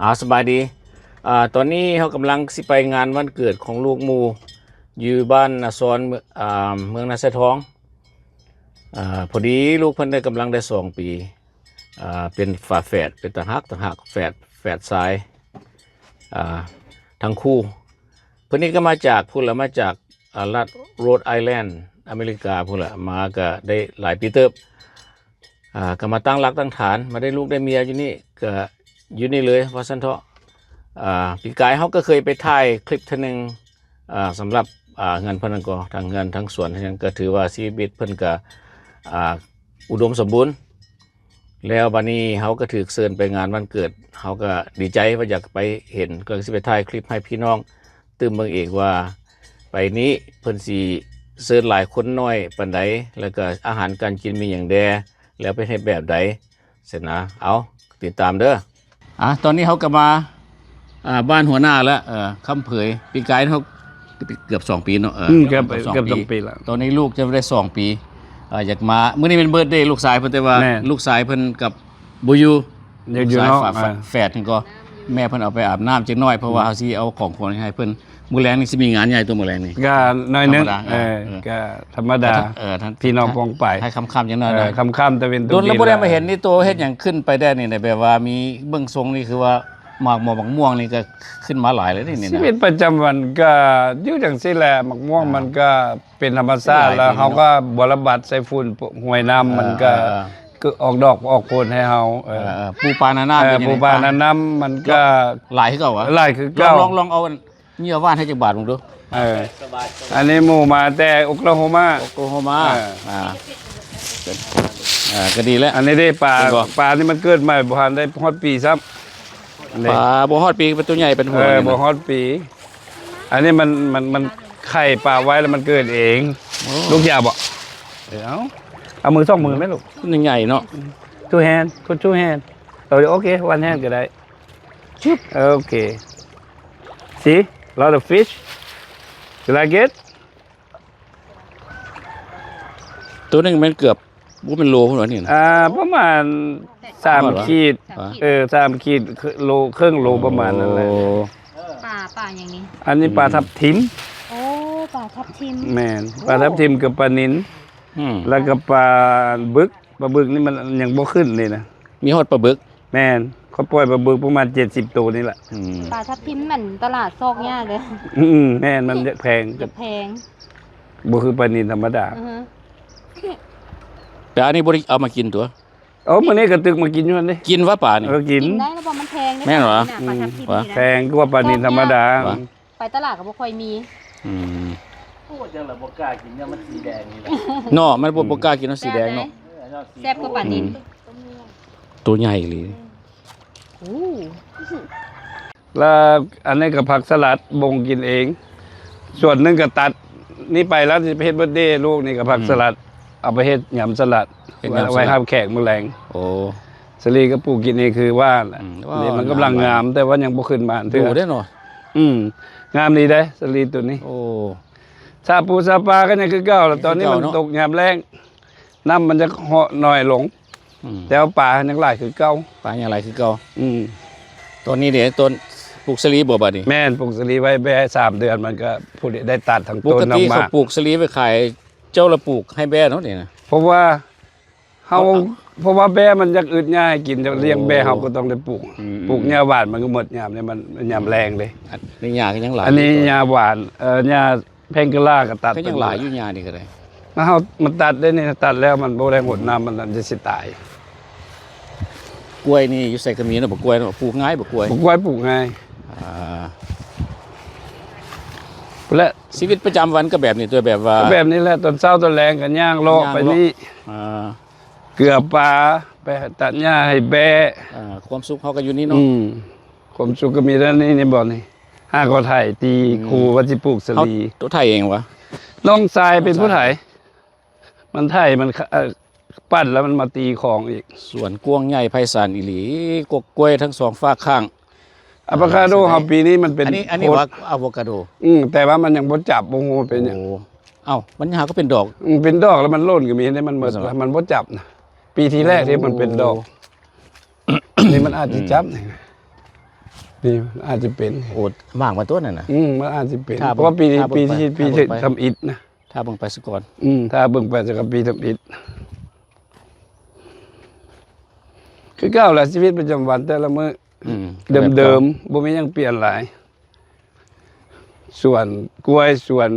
ອາ ສະບາຍດີ. ອາ ຕອນນີ້ເຮົາກຳລັງຊິໄປງານວັນເກີດຂອງລູກໝູ່ ຢູ່ບ້ານນາຊອນ ເມືອງ ອາ ເມືອງນາຊາຍທອງ. ອາ ພໍດີລູກເພິ່ນໄດ້ ກຳລັງໄດ້ສອງປີ. ອາ ເປັນຝາແຝດ ເປັນຕາຮັກ ຕາຮັກ ແຝດ ແຝດຊາຍ ອາ ທັງຄູ່. ເພິ່ນນີ້ກໍມາຈາກພຸ້ນລະ ມາຈາກ ອາ ລັດໂຣດໄອແລນ ອາເມລິກາພຸ້ນລະ ມາກໍໄດ້ຫຼາຍປີເຕີບ. ອາ ກໍມາຕັ້ງຫຼັກຕັ້ງຖານ ມາໄດ້ລູກໄດ້ເມຍຢູ່ນີ້ ກໍຢູ່ນີ້ເລີຍວ່າຊັ້ນເຖາະ. ອາ ປີກາຍເຮົາກໍເຄີຍໄປຖ່າຍຄລິບເທື່ອໜຶ່ງ ອາ ສຳລັບ ອາ ເຮືອນເພິ່ນນັ້ນກໍ ທັງເຮືອນທັງສວນທັງຫຍັງ ກໍຖືວ່າຊີວິດເພິ່ນກໍ ອາ ອຸດົມສົມບູນ. ແລ້ວບາດນີ້ເຮົາກໍຖືກເຊີນໄປງານວັນເກີດ ເຮົາກໍດີໃຈວ່າຢາກໄປເຫັນ ກໍຊິໄປຖ່າຍຄລິບໃຫ້ພີ່ນ້ອງຕື່ມເບິ່ງອີກວ່າ ໄປນີ້ເພິ່ນຊິເຊີນຫຼາຍຄົນໜ້ອຍປານໃດ ແລ້ວກໍອາຫານການກິນມີຫຍັງແດ່ ແລ້ວເພິ່ນເຮັດແບບໃດຊັ້ນນະ. ເອົາ ຕິດຕາມເດີ. ອາ ຕອນນີ້ເຮົາກໍມາ ອາ ບ້ານຫົວໜ້າແລ້ວ ເອີ ຄຳເຜີຍ. ປີກາຍເຮົາເກືອບສອງປີເນາະ ເອີ ອືມ ເກືອບ ເກືອບສອງ ເກືອບສອງປີ ປີແລ້ວ. ຕອນນີ້ລູກຈະໄດ້ສອງປີ ອາ ຢາກມາ. ມື້ນີ້ແມ່ນເບີດເດລູກຊາຍເພິ່ນ ແຕ່ວ່າ ແມ່ນ ລູກຊາຍເພິ່ນກັບບໍ່ຢູ່ ຢາກຢູ່ເນາະ ລູກຊາຍຝາ ເອີ ແຝດເພິ່ນກໍ ແມ່ເພິ່ນເອົາໄປອາບນ້ຳຈັກໜ້ອຍ ເພາະວ່າ ອືມ ເຮົາຊິເອົາຂອງຂວັນໃຫ້ເພິ່ນ. ມື້ແລງນີ້ຊິມີງານໃຫຍ່ຕົວະ ມື້ແລງນີ້ ກໍໜ້ອຍໜຶ່ງ ທຳມະດາ ເອີ ເອີ ກໍທຳມະດາ ເອີ ພີ່ນ້ອງປ້ອງປາຍ ໃຫ້ຄ່ຳໆ ຈັ່ງໜ້ອຍ ເອີ ເນາະ ຄ່ຳໆ ແຕ່ເປັນ ດົນແລ້ວບໍ່ໄດ້ມາເຫັນນີ້. ໂຕເຮັດຫຍັງຂຶ້ນໄປແດ່ນີ້ນະ ແບບວ່າມີເບິ່ງຊົງນີ້ຄືວ່າ ໝາກໝໍກໝາກມ່ວງນີ້ກໍຂຶ້ນມາຫຼາຍແລ້ວນີ້ນະ. ຊີວິດປະຈຳວັນກໍຢູ່ຈັ່ງຊີ້ແຫຼະ ໝາກມ່ວງ ອ່າ ມັນກໍເປັນທຳມະຊາດ ແລ້ວເຮົາກໍບໍ່ລະບັດໃສ່ຝຸ່ນ ຫ້ວຍນ້ຳ ອ່າ ມັນກໍ ອ່າ ກໍອອກດອກອອກຜົນໃຫ້ເຮົາ ເອີ ເອີ ປູປານານ້ຳ ເອີ ປູປານານ້ຳ ມັນກໍຫຼາຍຄືເກົ່າຫວາ? ຫຼາຍຄືເກົ່າ. ລອງ ລອງເອົາ ນີ້ເອົາຫວ່ານໃຫ້ຈັກບາດເບິ່ງດູ. ເອີ ອັນນີ້ໝູ່ມາແຕ່ໂອຄລາໂຮມາ ໂອຄລາໂຮມາ ເອີ ອ່າ ອ່າ ກໍດີແລ້ວ. ອັນນີ້ເດ້ປາ ເຫັນບໍ່? ປານີ້ມັນເກີດໃໝ່ ບໍ່ທັນໄດ້ຮອດປີຊ້ຳ. ປາບໍ່ຮອດປີ ເປັນຕົວໃຫຍ່ ເປັນຫົວ ເອີ ນີ້ນະ ບໍ່ຮອດປີ. ອັນນີ້ມັນ ມັນ ມັນໄຂ່ປາໄວ້ແລ້ວມັນເກີດເອງ. ໂອ້ ລູກຢາບໍ່? ເອີ ເອົາ ເອົາມືສອງມືແມ່ລູກ. ມັນໃຫຍ່ເນາະ. Two hand, put two hand. ເອີ ໂອເຄ one hand ກໍໄດ້. ຊຶບ ໂອເຄ See? Lot of fish. You like it? ໂຕໜຶ່ງແມ່ນເກືອບ ບໍ່ແມ່ນໂລພຸ້ນຫວານີ້ນະ? ອ່າ ປະມານສາມ ສາມຂີດ ຂີດ ເອີ ສາມຂີດ ໂລ ເຄິ່ງໂລປະມານນັ້ນແຫຼະ. ໂອ້ ປາ ປາຫຍັງນີ້? ອັນນີ້ປາ ອືມ ທັບທິມ. ໂອ້ ປາທັບທິມ. ແມ່ນ ປາທັບທິມກັບປານິນ ອືມ ແລ້ວກໍປາບຶກ. ປາບຶກນີ້ມັນຍັງບໍ່ຂຶ້ນເດ້ນະ. ມີຮອດປາບຶກ? ແມ່ນ ຂ້ອຍປ່ອຍປາບຶກປະມານເຈັດສິບໂຕນີ້ແຫຼະ. ອືມ ປາທັບທິມມັນຕະຫຼາດຊອກຍາກເດີ້. ອືມ ແມ່ນ ມັນຢາກແພງ ຢາກແພງ ບໍ່ຄືປານິນທຳມະດາ. ອືຮຶ ແຕ່ອັນນີ້ບໍ່ໄດ້ເອົາມາກິນຕົວະ? ເອົາ ມື້ນີ້ກະຕຶກມາກິນຢູ່ຫັ້ນເດ້. ກິນຫວາປານີ້? ເອີ ກິນ ກິນໄດ້ແລ້ວບໍ່? ມັນແພງເດ້. ແມ່ນຫວາ? ປາທັບທິມນີ້ນະ ແພງກວ່າປານິນທຳມະດາ. ຫວາ? ໄປຕະຫຼາດກໍບໍ່ຄ່ອຍມີ. ອືມ ໂອ້ ຈັ່ງລະບໍ່ກ້າກິນ ຍາມມັນສີແດງນີ້ແຫຼະ. ເນາະ ມັນບໍ່ ອືມ ບໍ່ກ້າກິນ ມັນສີແດງເນາະ. ແຊບກວ່າປານິນ. ອືມ ໂຕໃຫຍ່ອີ່ຫຼີ. ໂອ້ ແລ້ວອັນນີ້ກໍຜັກສະຫຼັດ ບົ່ງກິນເອງ. ສ່ວນໜຶ່ງກໍຕັດນີ້ໄປແລ້ວ ຊິໄປເຮັດເບີດເດລູກນີ້ ກໍຜັກ ອືມ ສະຫຼັດ ເອົາໄປເຮັດຍຳສະຫຼັດ ເຮັດຍຳສະຫຼັດ ໄວ້ຮັບແຂກມື້ແລງ. ໂອ້ ສາລີກໍປູກກິນເອງຄືວ່າແຫຼະ. ອືມ ນີ້ມັນກຳລັງງາມ ແຕ່ວ່າຍັງບໍ່ຂຶ້ນບານເທື່ອ. ດູເດ້ເນາະ. ອືມ ງາມດີເດ້ສາລີໂຕນີ້. ໂອ້ ສາປູສາປາກໍຍັງຄືເກົ່າລະ. ຕອນນີ້ມັນ ຄືເກົ່າເນາະ ຕົກຍາມແລ້ງ ນ້ຳມັນຈະເຫາະໜ້ອຍລົງ. ອືມ ແຕ່ວ່າປາຍັງຫຼາຍຄືເກົ່າ. ປາຍັງຫຼາຍຄືເກົ່າ. ອືມ ຕອນນີ້ເດ ຕົ້ນ ປູກສາລີບໍ່ບາດນີ້? ແມ່ນ ປູກສາລີໄວ້ແບ້ສາມເດືອນ ມັນກໍຜູ້ໄດ້ຕັດທັງຕົ້ນ. ປົກກະຕິເຂົາປູກສາລີໄວ້ຂາຍ ເຈົ້າລະປູກໃຫ້ແບ້ເນາະນີ້ນະ. ເພາະວ່າ ເຮົາ ເພາະວ່າແບ້ມັນຢາກອຶດຫຍ້າໃຫ້ກິນ ຈະລ້ຽງແບ້ ໂອ້ ເຮົາກໍຕ້ອງໄດ້ປູກ. ອືມ ປູກຫຍ້າຫວານມັນກໍໝົດຍາມນີ້ ມັນຍາມແລ້ງເດ້. ອັນນີ້ຫຍ້າກໍຍັງຫຼາຍ. ອັນນີ້ຫຍ້າຫວານ ເອີ ຫຍ້າແພງກະລາກໍຕັດ ກໍຍັງຫຼາຍຢູ່ຫຍ້ານີ້ກໍໄດ້. ແລ້ວເຮົາມາຕັດໄດ້ນີ້ ຕັດແລ້ວມັນບໍ່ໄດ້ຫົດນ້ຳ ມັນຈະຊິຕາຍ. ກ້ວຍນີ້ຢູ່ໃສກໍມີເນາະ ບັກກ້ວຍເນາະ. ປູກງ່າຍ ບັກກ້ວຍ ບັກກ້ວຍປູກງ່າຍ. ອ່າ ພຸ້ນແຫຼະ. ຊີວິດປະຈຳວັນກໍແບບນີ້ຕົວະ ແບບວ່າ ກໍແບບນີ້ແຫຼະ ຕອນເຊົ້າຕອນແລງກໍຍ່າງເລາະ ຍ່າງເລາະ ໄປນີ້ ອ່າ ເກືອປາ ໄປຕັດຫຍ້າໃຫ້ແບ້. ອ່າ ຄວາມສຸກເຮົາກໍຢູ່ນີ້ເນາະ. ອືມ ຄວາມສຸກກໍມີແຕ່ນີ້ ນີ້ບ່ອນນີ້ ຫາກໍໄຖຕີ ອືມ ຄູວ່າຊິປູກສາລີ. ເຮົາໄຖເອງຫວາ? ນ້ອງຊາຍເປັນຜູ້ໄຖ. ນ້ອງຊາຍ ມັນໄຖ ມັນ ເອີ ປັ້ນແລ້ວມັນມາຕີຂອງອີກ. ສວນກວ້າງໃຫຍ່ໄພສານອີ່ຫຼີ ກົກກ້ວຍທັງສອງຟາກຂ້າງ. ອາໂວຄາໂດເຮົາປີນີ້ມັນເປັນ ອັນນີ້ ອັນນີ້ ໂພດ ອາໂວຄາໂດ. ອືມ ແຕ່ວ່າມັນຍັງບໍ່ຈັບ ບໍ່ຮູ້ວ່າເປັນຫຍັງ. ໂອ້ ເອົ້າ ມັນຫາກໍເປັນດອກ. ອືມ ເປັນດອກແລ້ວມັນຫຼົ່ນກໍມີເດ້ ມັນໝົດ ມັນບໍ່ຈັບນະ. ປີທີແລກທີ່ມັນເປັນດອກ. ໂອ້ ນີ້ມັນອາດຈະຈັບ. ອືມ ນີ້ ນີ້ອາດຈະເປັນ ໂອ້ ໝາກມາຕົວນັ້ນນະ. ອືມ ມັນອາດຈະເປັນ ຖ້າເບິ່ງ ເພາະວ່າປີ ຖ້າເບິ່ງ ປີ ໄປ ທີ່ ປີ ຖ້າເບິ່ງໄປ ທຳອິດນະ. ຖ້າເບິ່ງໄປສາກ່ອນ. ອືມ ຖ້າເບິ່ງໄປສາກ່ອນ ປີທຳອິດ. ຄືເກົ່າແຫຼະ ຊີວິດປະຈຳວັນແຕ່ລະມື້ ອືມ ເດີມໆ ແບບເກົ່າ ບໍ່ມີຫຍັງປ່ຽນຫຼາຍ. ສວນກ້ວຍ ສວນ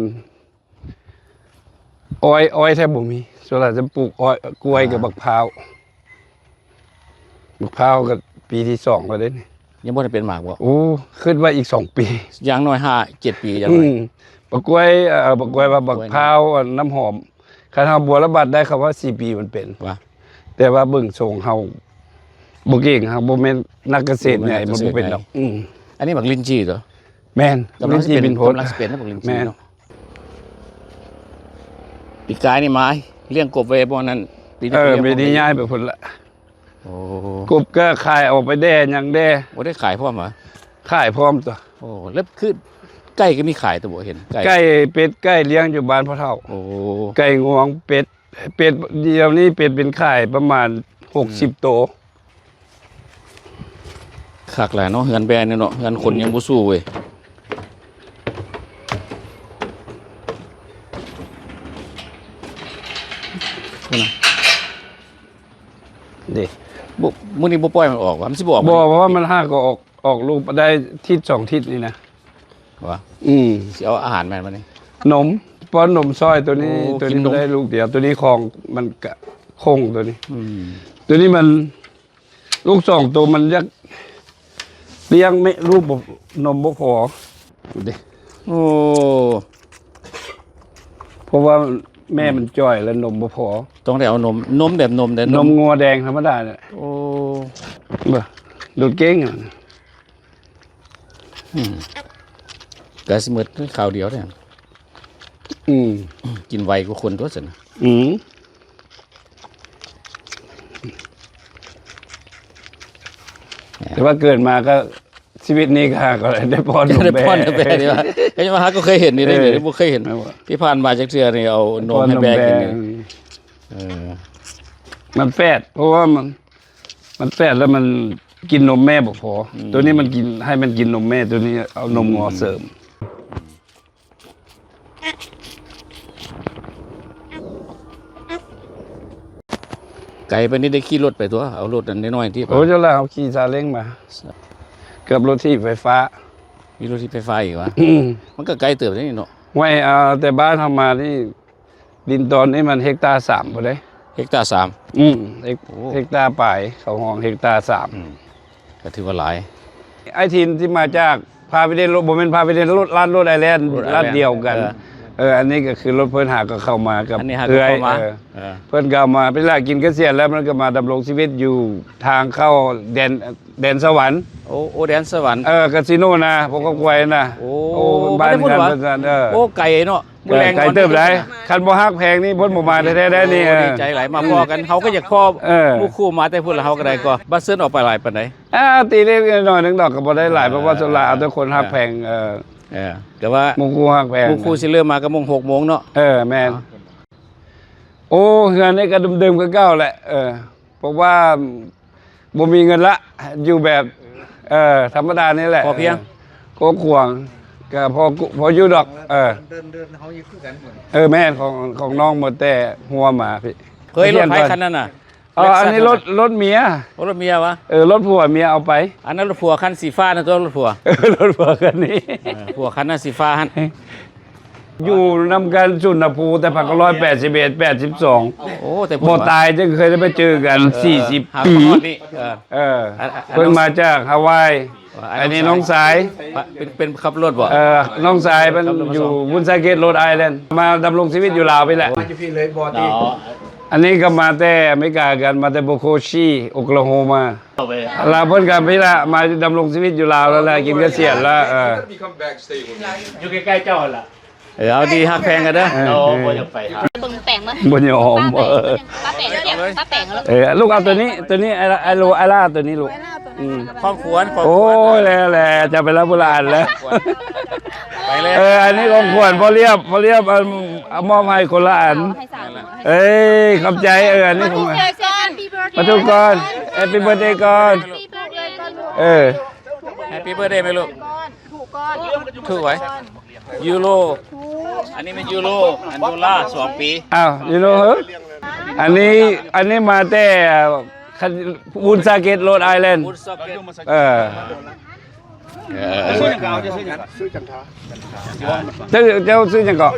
ອ້ອຍ ອ້ອຍແທບບໍ່ມີ ສ່ວນຫຼາຍຈະປູກອ້ອຍ ກ້ວຍກັບ ອ່າ ບັກພ້າວ. ບັກພ້າວກໍປີທີສອງແລ້ວເດ້ນີ້. ຍັງບໍ່ໄດ້ເປັນໝາກບໍ່? ໂອ້ ຄິດວ່າອີກສອງປີ ຢ່າງໜ້ອຍຫ້າເຈັດປີ ຢ່າງໜ້ອຍ. ອືມ ບັກກ້ວຍ ເອີ ບັກກ້ວຍວ່າບັກພ້າວ ນ້ຳຫອມ ຄັນເຮົາບົວລະບັດໄດ້ ເຂົາວ່າສີ່ປີມັນເປັນ. ວ່າ ແຕ່ວ່າເບິ່ງຊົງເຮົາບໍ່ເກັ່ງ ເຮົາບໍ່ແມ່ນນັກກະເສດໃຫຍ່ ມັນບໍ່ເປັນດອກ. ອືມ ອັນນີ້ບັກລິນຈີ່ຕົວະ? ແມ່ນ ກຳລັງຊິເປັນ ລິນຈີ່ບິນພົດ ກຳລັງຊິເປັນນະ ບັກລິນຈີ່ເນາະ. ແມ່ນ ປີກາຍນີ້ມາລ້ຽງກົບໄວ້ບ່ອນນັ້ນ ປີນີ້ ເອີ ປີນີ້ຍ້າຍໄປພຸ້ນລະ. ໂອ້ ກົບກໍຂາຍອອກໄປແດ່ຫຍັງແດ່. ບໍ່ໄດ້ຂາຍພ້ອມຫວາ? ຂາຍພ້ອມຕົວະ. ໂອ້ ແລ້ວຄືໄກ່ກໍມີຂາຍຕົວະ ບໍ່ເຫັນໄກ່ ໄກ່ ເປັດ ໄກ່ລ້ຽງຢູ່ບ້ານພໍ່ເຖົ້າ. ໂອ້ ໄກ່ງວງ ເປັດ ເປັດ ດຽວນີ້ເປັດເປັນຂາຍປະມານ ອືມ ຫົກສິບໂຕ. ຄັກຫຼາຍເນາະ ເຮືອນແບນີ້ເນາະ ເຮືອນຄົນຍັງບໍ່ສູ້ເວີຍ. ພຸ້ນນະ ເດ້ ບໍ່ ມື້ນີ້ບໍ່ປ່ອຍມັນອອກຫວາ? ມັນຊິບໍ່ອອກຫວາ? ບໍ່ ເພາະວ່າມັນຫາກໍອອກ ອອກລູກໄດ້ທິດສອງທິດນີ້ນະ. ຫວາ? ອືມ ຊິເອົາອາຫານແມ່ນບໍ່ນີ້? ນົມ ປ້ອນນົມຊ່ອຍຕົວນີ້. ໂອ້ ຕົວນີ້ ກິນນົມ ໄດ້ລູກດຽວ ຕົວນີ້ຂອງມັນກະຄົງຕົວນີ້. ອືມ ຕົວນີ້ມັນ ລູກສອງໂຕ ມັນຢາກລ້ຽງແມ່ ລູກບໍ່ ນົມບໍ່ພໍເດ້. ໂອ້ ເພາະວ່າແມ່ມັນຈ່ອຍ ແລ້ວນົມບໍ່ພໍ ຕ້ອງໄດ້ເອົານົມ ນົມແບບນົມແດ ນົມງົວແດງທຳມະດາແຫຼະ. ໂອ້ ບໍ່ ດູດເກັ່ງ. ອືມ ກະຊິໝົດຄາວດຽວເດ້. ອືມ ກິນໄວກວ່າຄົນຕົວະຊັ້ນນະ. ອືມ ແຕ່ວ່າເກີດມາກໍ ຊີວິດນີ້ກໍຫາກໍໄດ້ປ້ອນນົມແບ ໄດ້ປ້ອນນົມແບນີ້ວ່າ ກໍຍັງວ່າຫາກໍເຄີຍເຫັນຢູ່ເດ້. ເອີ ບໍ່ເຄີຍເຫັນ ທີ່ຜ່ານມາຈັກເທື່ອນີ້ເອົານົມໃຫ້ແບກິນ. ເອີ ມັນແຝດ ເພາະວ່າມັນ ມັນແຝດແລ້ວມັນກິນນົມແມ່ບໍ່ພໍ. ອືມ ຕົວນີ້ມັນກິນ ໃຫ້ມັນກິນນົມແມ່ ຕົວນີ້ເອົານົມງົວເສີມ. ໄກປານນີ້ໄດ້ຂີ່ລົດໄປຕົວະ ເອົາລົດອັນນ້ອຍໆທີ່. ໂອ້ ເຈົ້າລະເຮົາຂີ່ຊາເລັ້ງມາ ເກືອບລົດຖີບໄຟຟ້າ. ມີລົດຖີບໄຟຟ້າອີກຫວາ? ອືມ ມັນກໍໄກເຕີບເດ້ນີ້ເນາະ. ຫ້ວຍ ເອົາແຕ່ບ້ານເຮົາມານີ້ ດິນຕອນນີ້ມັນເຮັກຕາສາມພຸ້ນເດ້. ເຮັກຕາສາມ? ອືມ ເຮັກ ໂອ້ ເຮັກຕາປາຍ ເຂົາຮ້ອງເຮັກຕາສາມ. ອືມ ກໍຖືວ່າຫຼາຍ. ອ້າຍຖິ່ນທີ່ມາຈາກພາວິເດນ ບໍ່ແມ່ນພາວິເດນ ລັດ ລັດໂຣດໄອແລນ ລັດດຽວກັນ. ເອີ ເອີ ອັນນີ້ກໍຄືລົດເພິ່ນຫາກໍເຂົ້າມາກັບ ອັນນີ້ຫາກໍເຂົ້າມາ ເອີ ເອີ ເພິ່ນກໍເອົາມາ ເວລາກິນກະສຽນແລ້ວ ມັນກໍມາດຳລົງຊີວິດຢູ່ທາງເຂົ້າແດນ ແດນສະຫວັນ. ໂອ້ ໂອ້ ແດນສະຫວັນ. ເອີ ກາສິໂນນະ ພວກເຂົາກວຍນະ. ໂອ້ ໂອ້ ບ້ານເຮືອນເພິ່ນ. ເອີ ໂອ້ ໄກເນາະ. ມື້ແລງ ໄກເຕີບໄດ໋. ຄັນບໍ່ຮັກແພງນີ້ເພິ່ນບໍ່ມາແທ້ໆໄດ໋ນີ້. ໂອ້ ເອີ ດີໃຈຫຼາຍ ມາພໍ້ກັນ ເຮົາກໍຢາກພໍ້ ເອີ ໝູ່ຄູ່ມາແຕ່ພຸ້ນລະ ເຮົາກໍໄດ້ກໍ. ບັດເຊີນອອກໄປຫຼາຍປານໃດ? ອ່າ ຕີເລັກໆນ້ອຍໆໜຶ່ງດອກ ກໍບໍ່ໄດ້ຫຼາຍ ເອີ ເພາະວ່າສ່ວນຫຼາຍເອົາແຕ່ຄົນຮັກແພງ. ເອີ ເອີ ແຕ່ວ່າໝູ່ຄູ່ຮັກແພງ ໝູ່ຄູ່ຊິເລີ່ມມາກໍໂມງ ຫົກໂມງເນາະ. ເອີ ແມ່ນ. ອໍ ໂອ້ ເຮືອນນີ້ກໍເດີມໆຄືເກົ່າແຫຼະ. ເອີ ເພາະວ່າ ບໍ່ມີເງິນລະ ຢູ່ແບບ ເອີ ທຳມະດານີ້ແຫຼະ. ພໍພຽງ ເອີ ໂຄກຂວາງ ກໍພໍ ພໍຢູ່ດອກ. ເອີ ເດີນ ເດີນເຮົາຢູ່ຄືກັນໝົດ. ເອີ ແມ່ນ ຂອງ ຂອງນ້ອງໝົດ ແຕ່ຫົວໝາພີ້. ເຄີຍລົດໃຜຄັນນັ້ນນະ? ອໍ ອັນນີ້ລົດ ລົດເມຍ. ໂອ້ ລົດເມຍຫວາ? ເອີ ລົດຜົວເມຍເອົາໄປ. ອັນນັ້ນລົດຜົວຄັນສີຟ້ານັ້ນຕົວະ ລົດຜົວ. ເອີ ລົດຜົວຄັນນີ້. ເອີ ຜົວຄັນນັ້ນສີຟ້າຫັ້ນ. ຢູ່ນຳກັນສຸນນະພູ ແຕ່ພັນເກົ້າຮ້ອຍແປດສິບເອັດ ແປດສິບສອງ. ໂອ້ ແຕ່ບໍ່ຕາຍ ຈຶ່ງເຄີຍໄດ້ໄປເຈີກັນ ເອີ ສີ່ສິບປີ. ເອີ ເອີ ອັນ ເພິ່ນມາຈາກຮາວາຍ. ເອີ ອັນນີ້ນ້ອງຊາຍ ເປັນ ເປັນຂັບລົດບໍ່? ເອີ ນ້ອງຊາຍເພິ່ນຢູ່ວຸນຊາເກດ ໂຣດໄອແລນ ມາດຳລົງຊີວິດຢູ່ລາວພີ້ແຫຼະ. ມາຢູ່ພີ້ເລີຍບໍ່ຕິ? ອັນນີ້ກໍມາແຕ່ອາເມລິກາກັນ ມາແຕ່ໂບໂຄຊີ ໂອຄລາໂຮມາ. ແລ້ວເພິ່ນກໍພີ້ລະ ມາດຳລົງຊີວິດຢູ່ລາວແລ້ວລະ ກິນກະສຽນລະ. ເອີ ຢູ່ໃກ້ໆເຈົ້າຫັ້ນລະ. ເອີ ເອົາດີ ຮັກແພງກັນເດີ. ເອີ ໂອ້ ບໍ່ຢາກໄປຫາ ເບິ່ງແປງເບິ່ງ ບໍ່ຍອມ. ປ້າແປງ ປ້າແປງ ເອີ ລູກເອົາຕົວນີ້ ຕົວນີ້ ໄອ້ ໄອ້ລູກ ໄອ້ຫຼ້າຕົວນີ້ລູກ. ອືມ ຂອງຂວັນ ຂອງຂວັນ. ໂອ້ຍ ແລ້ວ ແລ້ວ ຈະໄປລະບຸນລະອັນແລ້ວ. ໄປເລີຍ. ເອີ ອັນນີ້ຂອງຂວັນ ພໍ່ລຽບ ພໍ່ລຽບ ເອົາ ເອົາມອບໃຫ້ຄົນລະອັນ. ເອີ ຂອບໃຈ. ເອີ ອັນນີ້ຂອງ ມາທຸກກ່ອນ ແຮບປີ້ເບີດເດກ່ອນ. ເອີ Happy birthday ແມ່ລູກ. ຖືກໄວ້. ຢູໂຣ. ອັນນີ້ແມ່ນຢູໂຣ ອັນໂດລາ ສອງປີ. ອ້າວ ຢູໂຣເຮີ. ອັນນີ້ ອັນນີ້ມາແຕ່ Woonsocket Rhode Island. ເອີ ເອີ ເຈົ້າ ເຈົ້າຊື່ຫຍັງເກາະ?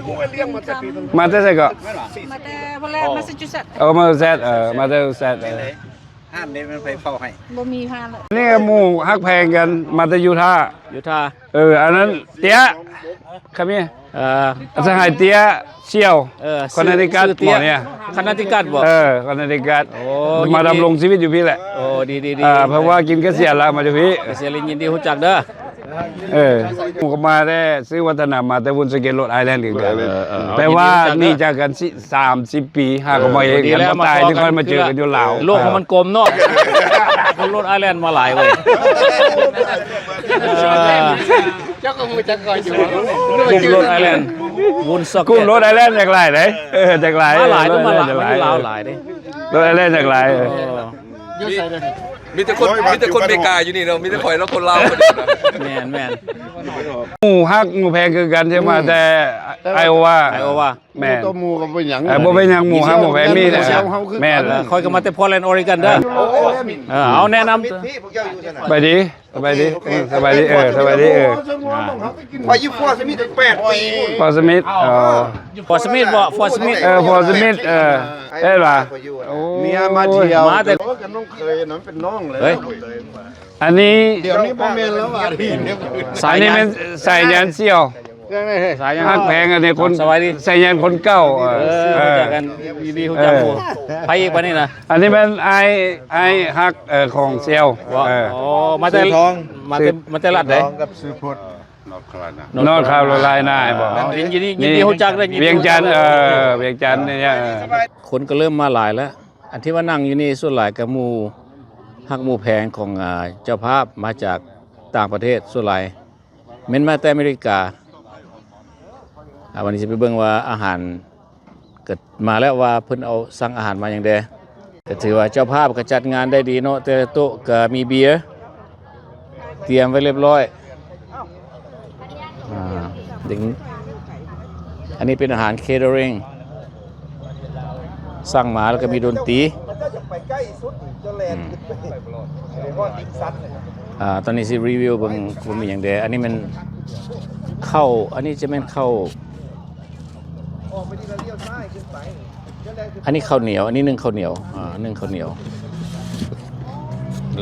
ມາແຕ່ໃສເກາະ? ມາແຕ່ Massachusetts. ເອີ Massachusetts ເອີ ມາແຕ່ Massachusetts ເອີ. ຮ້ານໃດແມ່ນໃຜເຝົ້າໃຫ້? ບໍ່ມີຮ້ານເລີຍ. ນີ້ໝູ່ຮັກແພງກັນ ມາແຕ່ຢູທາ. ຢູທາ. ເອີ ອັນນັ້ນເຕ້ຍ ຄາມີ ເອີ ສະຫາຍເຕ້ຍ ສ່ຽວ ເອີ ຄອນເນຕິຄັດ ຊື່ເຕ້ຍ ໝໍນີ້ ຄອນເນຕິຄັດບໍ? ເອີ ຄອນເນຕິຄັດ. ໂອ້ ມາດຳລົງຊີວິດຢູ່ພີ້ແຫຼະ. ໂອ້ ດີໆໆ. ເອີ ເພາະວ່າກິນກະສຽນລະ ມາຢູ່ພີ້. ກະສຽນ ຍິນດີຮູ້ຈັກເດີ. ເອີ ໝູ່ກໍມາແຕ່ ຊື່ວັດທະນາ ມາແຕ່ Woonsocket Rhode Island ຄືກັນ. ເອີ ເອີ ແປວ່າ ຍິນດີຮູ້ຈັກເດີ. ໜີຈາກກັນ ສາມສິບປີ ຫາກໍມາເອງ ເອີ ດີແລ້ວ ຄັນບໍ່ຕາຍ ມາພໍ້ກັນ ຄ່ອຍມາເຈີກັນຢູ່ລາວ. ໂລກເຮົາມັນກົມເນາະ. ຄົນໂຣດໄອແລນມາຫຼາຍເວີຍ. ເອີ ເຈົ້າກໍຮູ້ຈັກຂ້ອຍຢູ່. ກຸ່ມໂຣດໄອແລນ Woonsocket ກຸ່ມໂຣດໄອແລນ ຢາກຫຼາຍເດ້. ເອີ ຢາກຫຼາຍ ມາຫຼາຍ ໂຣດໄອແລນ ມາຫຼາຍ ຢາກຫຼາຍ ມາຢູ່ລາວຫຼາຍເດ້. ໂຣດໄອແລນ ຢາກຫຼາຍ. ເອີ ຢູ່ໃສເດ້? ມີແຕ່ຄົນ ມີແຕ່ຄົນເມກາຢູ່ນີ້ເນາະ. ມີແຕ່ຂ້ອຍແລ້ວຄົນລາວຄົນດຽວນະ. ແມ່ນໆ. ໝູ່ຮັກໝູ່ແພງຄືກັນ ທີ່ມາແຕ່ Iowa. Iowa. ແມ່ນ ໂຕໝູ່ກໍບໍ່ຫຍັງ. ເອີ ບໍ່ເປັນຫຍັງ ໝູ່ຮັກໝູ່ແພງມີແຫຼະ. ແມ່ນ ຂ້ອຍກໍມາແຕ່ Portland Oregon ເດີ. ເອີ ເອົາແນະນຳ. ສະບາຍດີ ສະບາຍດີເອີ ສະບາຍດີເອີ ສະບາຍດີເອີ. ຂ້ອຍຢູ່ Fort Smith ຕັ້ງແປດປີ. Fort Smith ເອີ Fort Smith ບໍ? Fort Smith ເອີ Fort Smith ເອີ ເຫັນບໍ່? ໂອ້ ເມຍມາທ່ຽວ ມາແຕ່ ໂອ້ຍ ກັບນ້ອງເຂີຍນັ້ນເປັນນ້ອງເລີຍ. ເຮີ້ຍ ອັນນີ້ ດຽວນີ້ບໍ່ແມ່ນແລ້ວວ່າ ອັນນີ້ແມ່ນສາຍຍານສ່ຽວ. ສາຍຍານ ຮັກແພງ ອັນນີ້ຄົນ ສະບາຍດີ ສາຍຍານຄົນເກົ່າ. ເອີ ເອີ ຮູ້ຈັກກັນ ຍິນດີຮູ້ຈັກໝູ່. ເອີ ໃຜອີກປານນີ້ນະ? ອັນນີ້ແມ່ນອ້າຍ ອ້າຍຮັກ ເອີ ຂອງສ່ຽວ. ບໍ່ ເອີ ອໍ ມາແຕ່ ມາແຕ່ ມາແຕ່ລັດໃດ? ນ້ອງກັບຊື່ພຸດ North Carolina ບໍ? ຍິນດີ ຍິນດີຮູ້ຈັກເດີ ວຽງຈັນ. ເອີ ວຽງຈັນນີ້. ເອີ ຄົນກໍເລີ່ມມາຫຼາຍແລ້ວ. ອັນທີ່ວ່ານັ່ງຢູ່ນີ້ສ່ວນຫຼາຍກໍໝູ່ຮັກໝູ່ແພງຂອງ ອາ ເຈົ້າພາບມາຈາກຕ່າງປະເທດ ສ່ວນຫຼາຍແມ່ນມາແຕ່ອາເມລິກາ. ອາ ວັນນີ້ຊິໄປເບິ່ງວ່າອາຫານກໍມາແລ້ວ ວ່າເພິ່ນເອົາ ສັ່ງອາຫານມາຫຍັງແດ່. ກໍຖືວ່າເຈົ້າພາບກໍຈັດງານໄດ້ດີເນາະ ແຕ່ລະໂຕະກໍມີເບຍ ຕຽມໄວ້ລຽບຮ້ອຍ. ອາ ເດັກ ອັນນີ້ເປັນອາຫານ catering ສັ່ງມາແລ້ວກໍມີດົນຕີ. ອືມ ອາ ຕອນນີ້ຊິຣີວິວເບິ່ງວ່າມີຫຍັງແດ່. ອັນນີ້ແມ່ນເຂົ້າ ອັນນີ້ຈະແມ່ນເຂົ້າ ອັນນີ້ເຂົ້າໜຽວ ອັນນີ້ໜຶ້ງເຂົ້າໜຽວ ອາ ໜຶ້ງເຂົ້າໜຽວ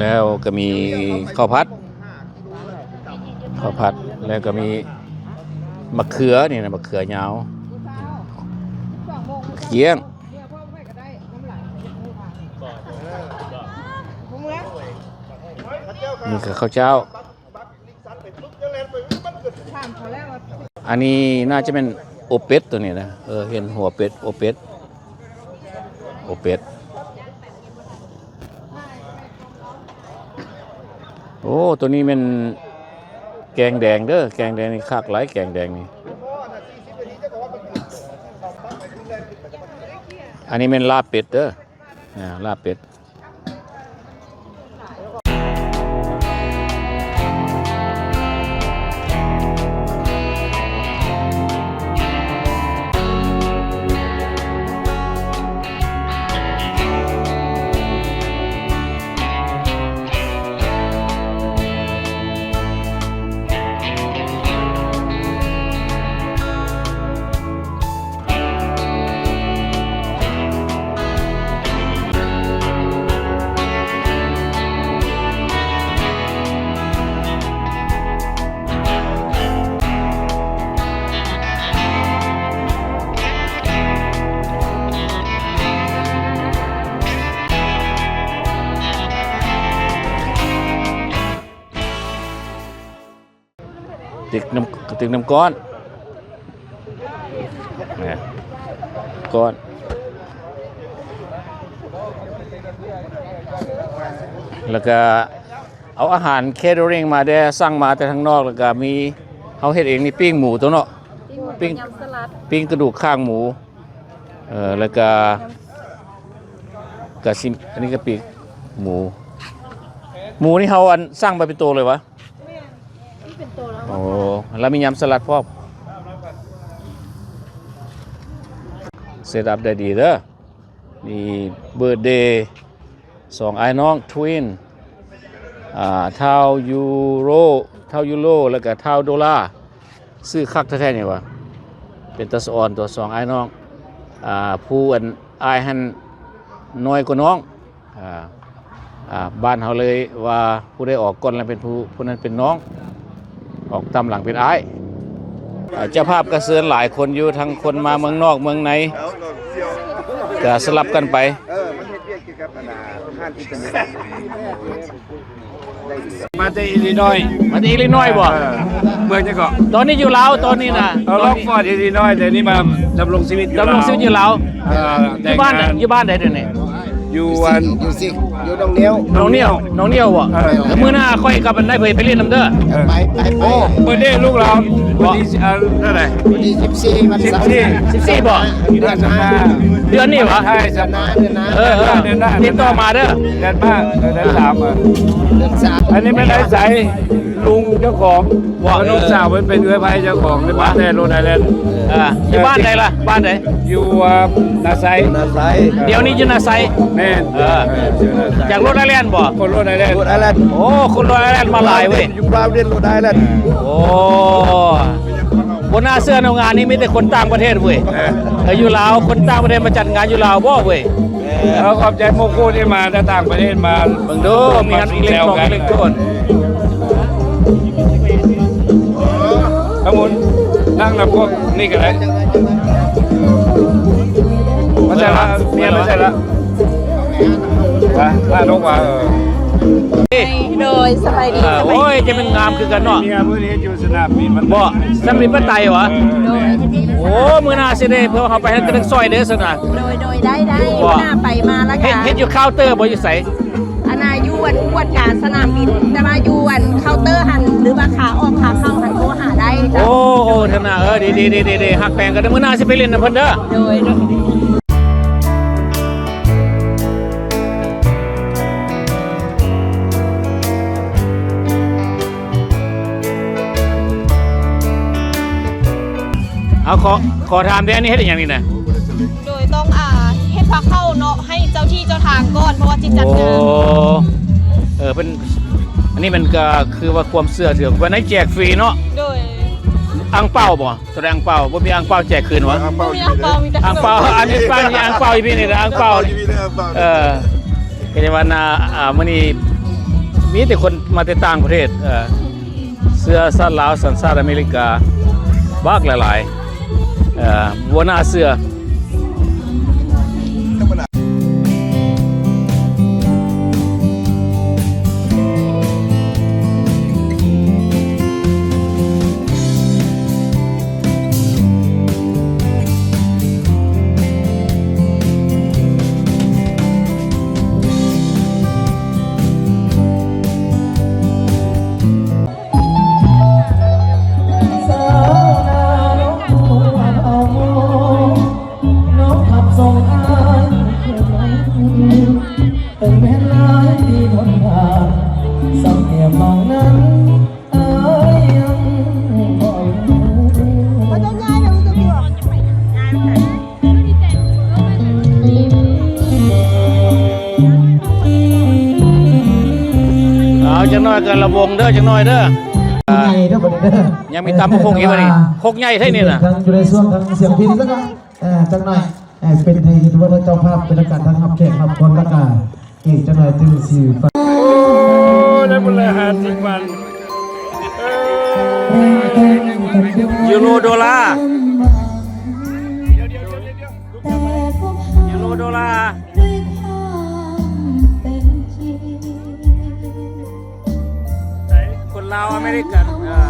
ແລ້ວກໍມີເຂົ້າຜັດ ເຂົ້າຜັດ ແລ້ວກໍມີໝາກເຂືອ ນີ້ນະ ໝາກເຂືອຍາວ ກ້ຽງ. ນີ້ກໍເຂົ້າເຈົ້າ. ອັນນີ້ໜ້າຈະແມ່ນອົບເປັດ ໂຕນີ້ນະ. ເອີ ເຫັນຫົວເປັດ ອົບເປັດ ອົບເປັດ. ໂອ້ ໂຕນີ້ແມ່ນແກງແດງເດີ ແກງແດງນີ້ຄັກຫຼາຍ ແກງແດງນີ້. ອັນນີ້ແມ່ນລາບເປັດເດີ ອາ ລາບເປັດ. ຕິກນ້ຳ ຕິກນ້ຳກ້ອນ ແມ່ນ ກ້ອນ ແລ້ວກະເອົາອາຫານເຄເຕີຣິງມາແດ່ ສັ່ງມາແຕ່ທາງນອກ ແລ້ວກະມີ ເຮົາເຮັດເອງນີ້ ປີ້ງໝູຕົວເນາະ ປີ້ງໝູ ປີ້ງ ຍຳສະລັດ ປີ້ງກະດູກຂ້າງໝູ ເອີ ແລ້ວກະ ກະຊິ ອັນນີ້ກະປີກໝູ ໝູນີ້ເຮົາ ອັນ ສັ່ງມາເປັນໂຕເລີຍຫວາ? ແມ່ນ ໂອ້ ລະມີຍຳສະຫຼັດພ້ອມ. ເຊັດອັບໄດ້ດີເດີ. ນີ້ເບີດເດສອງອ້າຍນ້ອງ Twin ອ່າ ທ້າວຢູໂຣ ທ້າວຢູໂຣ ແລ້ວກະທ້າວໂດລາ. ຊື່ຄັກແທ້ໆ ນີ້ຫວາ. ເປັນຕາສະອອນຕົວະ ສອງອ້າຍນ້ອງ. ອ່າ ຜູ້ອັນອ້າຍຫັ້ນນ້ອຍກວ່ານ້ອງ. ອ່າ ອ່າ ບ້ານເຮົາເລີຍວ່າ ຜູ້ໃດອອກກ່ອນແລ້ວເປັນຜູ້ ຜູ້ນັ້ນເປັນນ້ອງ ອອກຕາມຫຼັງເປັນອ້າຍ. ອ່າ ເຈົ້າພາບກະເຊີນຫຼາຍຄົນຢູ່ ທັງຄົນມາເມືອງນອກເມືອງໃນ ກະສະຫຼັບກັນໄປ. ມາແຕ່ອີລີນອຍ. ມາແຕ່ອີລີນອຍບໍ່? ເອີ ເມືອງຫຍັງເກາະ? ຕອນນີ້ຢູ່ລາວ ຕອນນີ້ນະ ເອີ ລັອກຟອດ ອີລີນອຍ ແຕ່ນີ້ມາດຳລົງຊີວິດ ດຳລົງຊີວິດຢູ່ລາວ. ເອີ ຢູ່ບ້ານໃດ ຢູ່ບ້ານໃດດຽວນີ້? ຢູ່ອັນ ຢູ່ຊິ ຢູ່ໜອງນຽວ ໜອງນຽວ ໜອງນຽວບໍ່? ເອີ ມື້ໜ້າຂ້ອຍກັບອັນນາຍເຜີຍໄປຫຼິ້ນນຳເດີ. ເອີ ໄປ ໄປ ໄປ. ໂອ້ ເບີດເດລູກລາວ ວັນທີ ອັນ ເທົ່າໃດ? ວັນທີສິບສີ່ ວັນເສົາ ສິບສີ່ ສິບສີ່ບໍ່? ເດືອນໜ້າ ເດືອນນີ້ຫວາ? ໃຊ່ ເດືອນໜ້າ ເດືອນໜ້າ. ເອີ ເອີ ເດືອນໜ້າ ຕິດຕໍ່ມາເດີ. ເດືອນມາ ເດືອນສາມ ເອີ ເດືອນສາມ. ອັນນີ້ແມ່ນໄອ້ໃສ ລຸງເຈົ້າຂອງ ວ່າ ນ້ອງສາວເພິ່ນເປັນເອື້ອຍໃພ້ເຈົ້າຂອງ ມາແຕ່ໂຣດໄອແລນ. ເອີ ຢູ່ບ້ານໃດລະ? ບ້ານໃດ? ຢູ່ ອ່າ ນາໄຊ ນາໄຊ. ດຽວນີ້ຢູ່ນາໄຊ? ແມ່ນ. ເອີ ເອີ ຢູ່ນາໄຊ. ຈາກໂຣດໄອແລນບໍ່? ຄົນໂຣດໄອແລນ ໂຣດໄອແລນ. ໂອ້ ຄົນໂຣດໄອແລນມາຫຼາຍເວີຍ. ຢູ່ບາວເດນໂຣດໄອແລນ. ໂອ້ ບໍ່ໜ້າເຊື່ອເນາະ ງານນີ້ມີແຕ່ຄົນຕ່າງປະເທດເວີຍ. ເອີ ເອີ ຢູ່ລາວ ຄົນຕ່າງປະເທດມາຈັດງານຢູ່ລາວບໍ່ເວີຍ? ເອີ ຂອບໃຈໝູ່ຄູ່ທີ່ມາແຕ່ຕ່າງປະເທດ ມາເບິ່ງດູ ມີຫັ້ນເລັກນ້ອຍເລັກນ້ອຍ. ທາງພຸ້ນ ນັ່ງນຳພວກນີ້ກະໄດ້. ມາໃສ່ລະ ເມຍມາໃສ່ລະ. ວ່າ ວ່າ ເອີ ໂດຍ ສະບາຍດີ. ເອີ ສະບາຍດີ. ໂອ້ຍ ຈະແມ່ນງາມຄືກັນເນາະ. ເມຍເພິ່ນເຮັດຢູ່ສະໜາມບິນ ບໍ່ ສະໜາມບິນປາໄຕຫວາ? ເອີ ໂດຍ. ໂອ້ ມື້ໜ້າຊິໄດ້ ເພື່ອເຮົາໄປຫັ້ນກະຕ້ອງຊ່ອຍເດີຊັ້ນນະ. ໂດຍ ໂດຍ ໄດ້ ໄດ້. ບໍ່ ມື້ໜ້າໄປມາລະກະ ເຮັດ ເຮັດຢູ່ເຄົາເຕີບໍ່? ຢູ່ໃສ? ອັນນ່າ ຢູ່ອັນກວດກາສະໜາມບິນ ແຕ່ວ່າຢູ່ອັນເຄົາເຕີຫັ້ນ ຫຼືວ່າຂາອອກຂາເຂົ້າຫັ້ນ ໂທຫາໄດ້. ໂອ້ ໂອ້ ເທື່ອໜ້າ ເອີ ດີໆ ຮັກແພງກັນເດີ. ມື້ໜ້າຊິໄປຫຼິ້ນນຳເພິ່ນເດີ. ໂດຍ ໂດຍ. ເອົາ ຂໍ ຂໍຖາມແດ່ ອັນນີ້ເຮັດອີ່ຫຍັງນີ້ນະ? ໂດຍ ຕ້ອງ ອ່າ ເຮັດພາເຂົ້າເນາະ ໃຫ້ເຈົ້າທີ່ເຈົ້າທາງກ່ອນ ເພາະວ່າຊິຈັດງານ. ໂອ້ ເອີ ເພິ່ນ ອັນນີ້ມັນກະຄືວ່າຄວາມເຊື່ອຖືກ ວັນນີ້ແຈກຟຣີເນາະ. ໂດຍ. ອັງເປົາບໍ່? ສະແດງອັງເປົາ ບໍ່ມີອັງເປົາແຈກຄືນຫວາ? ບໍ່ມີອັງເປົາ ມີແຕ່ ອັງເປົາ ອັນນີ້ປານນີ້ອັງເປົາຢູ່ພີ້ນີ້ນະ ອັງເປົາ. ເອີ ກະຈະວ່ານະ ອ່າ ມື້ນີ້ມີແຕ່ຄົນມາແຕ່ຕ່າງປະເທດ ເອີ ເຊື້ອຊາດລາວ ສັນຊາດອາເມລິກາ ບັກຫຼາຍໆ ເອີ ບໍ່ໜ້າເຊື່ອ. ເອົາ ຈັກໜ້ອຍກະລະວົງເດີ ຈັກໜ້ອຍເດີ. ໃຫຍ່ເດີບັດນີ້ເດີ. ຍັງມີຕຳບັກຫຸ່ງອີກບັດນີ້ ຄົກໃຫຍ່ແທ້ນີ້ນະ. ທາງຢູ່ໃນຊ່ວງທາງສຽງພິນຊະກ່ອນ ເອີ ຈັກໜ້ອຍ ເອີ ເປັນໃຫ້ເຫັນວ່າເຈົ້າພາບເປັນການຮັບແຂກຮັບຄົນ ແລ້ວກະອີກຈັກໜ້ອຍຈຶ່ງຊິ ໂອ້ ໄດ້ໝົດເລີຍ ຫ້າສິບພັນ. ເອີ ຢູໂຣ ໂດລາ ຢູໂຣ ໂດລາ. ຄົນລາວອາເມລິກັນ ເອີ.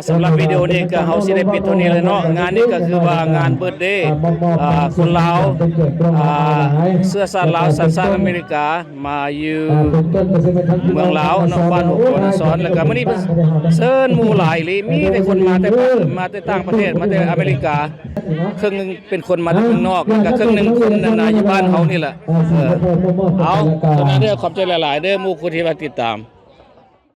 ສຳລັບວິດີໂອນີ້ກໍເຮົາຊິໄດ້ປິດເທົ່ານີ້ແຫຼະເນາະ. ງານນີ້ກໍຄືວ່າງານເບີດເດ ອ່າ ຄົນລາວ ອ່າ ເຊື້ອຊາດລາວ ສັນຊາດອາເມລິກາ ມາຢູ່ເມືອງລາວເນາະ ບ້ານຫົວໂພນາສອນ. ແລ້ວກໍມື້ນີ້ເພິ່ນເຊີນໝູ່ຫຼາຍອີ່ຫຼີ ມີແຕ່ຄົນມາແຕ່ ມາແຕ່ຕ່າງປະເທດ ມາແຕ່ອາເມລິກາ ເຄິ່ງໜຶ່ງເປັນຄົນມາແຕ່ເມືອງນອກ ແລ້ວກໍເຄິ່ງໜຶ່ງຄົນນັ້ນນະ ຢູ່ບ້ານເຮົານີ້ແຫຼະ. ເອີ ເອົາ ສຳນັ້ນເດີ ຂອບໃຈຫຼາຍໆເດີ ໝູ່ຜູ້ທີ່ມາຕິດຕາມ.